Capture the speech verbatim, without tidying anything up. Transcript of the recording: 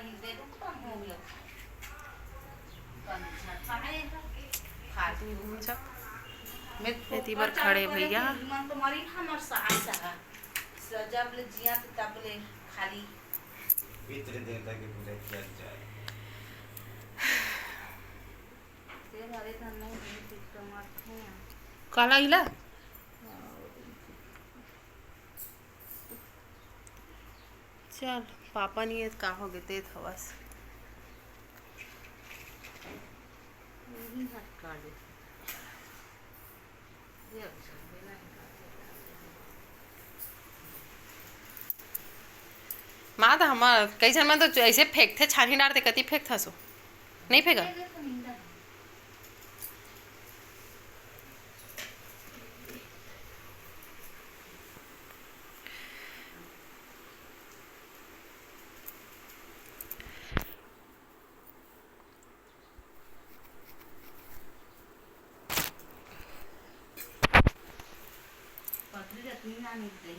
दे दे, कम हो गया। कम झटका है, फालतू। घूम जा। मैं एती बर खड़े भैया। मन तो मरी हमर सास है। स-, जब ले जिया तो तब ले खाली। पितृ देवता की पूजा किया जाए। तेल हरे धन नहीं है, सिस्टम आते हैं। काला इला? चल, पापा नहीं है, का हो गए, देत हवस। माँ तो हमार कई झन मन तो ऐसे फेंकथे, छानी डारथे, कति फेंकथस ओ? नहीं फेंका? पतली रहती ना मिलते।